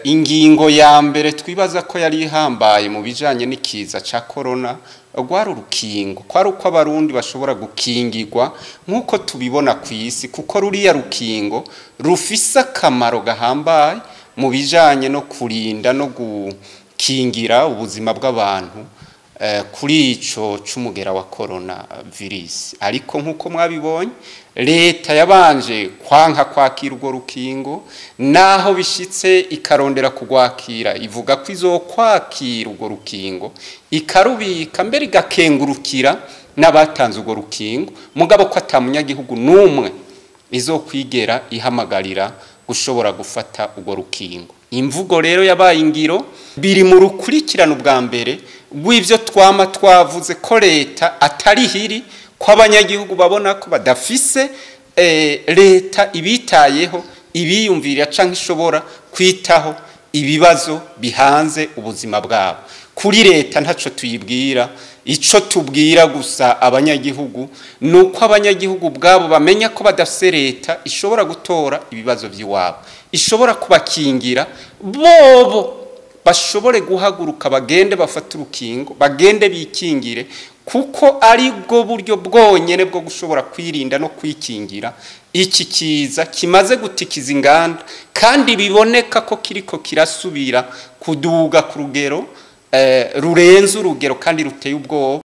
Ingingo ya mbere twibaza ko yari ihambaye mu bijanye n'ikiza ca corona rwari urukingo, kwari uko abarundi bashobora gukingirwa nk'uko tubibona kw'isi, kuko ruriya rukingo rufise akamaro gahambaye mu bijanye no kurinda no gukingira ubuzima bw'abantu kuri ico c'umugera wa corona virus. Ariko nk'uko mwabibonye, leta yabanje kwanka kwakira urwo rukingo, naho bishitse ikarondera kugwakira, ivuga ko izokwakira urwo rukingo ikarubika, mbere igakengurukira n'abatanze urwo rukingo, mugabo ko ata munyagihugu n'umwe izokwigera ihamagarira gushobora gufata urwo rukingo. Imvugo rero yabaye ingiro, biri mu rukurikirane ubwa mbere rw'ivyo twama twavuze ko leta atari hiri, ko abanyagihugu babona ko badafise leta ibitayeho, ibiyumvira canke ishobora kwitaho ibibazo bihanze ubuzima bwabo. Kuri leta ntaco tuyibwira, ico tubwira gusa abanyagihugu nuko abanyagihugu ubwabo bamenya ko badafise leta ishobora gutora ibibazo vy'iwabo, ishobora kubakingira, bobo bashobore guhaguruka bagende bafate urukingo, bagende bikingire, kuko ari bwo buryo bwonyene bwo gushobora kwirinda no kwikingira iki kiza kimaze gutikiza inganda, kandi biboneka ko kiriko kirasubira kuduga ku rugero rurenze urugero kandi ruteye ubwoba.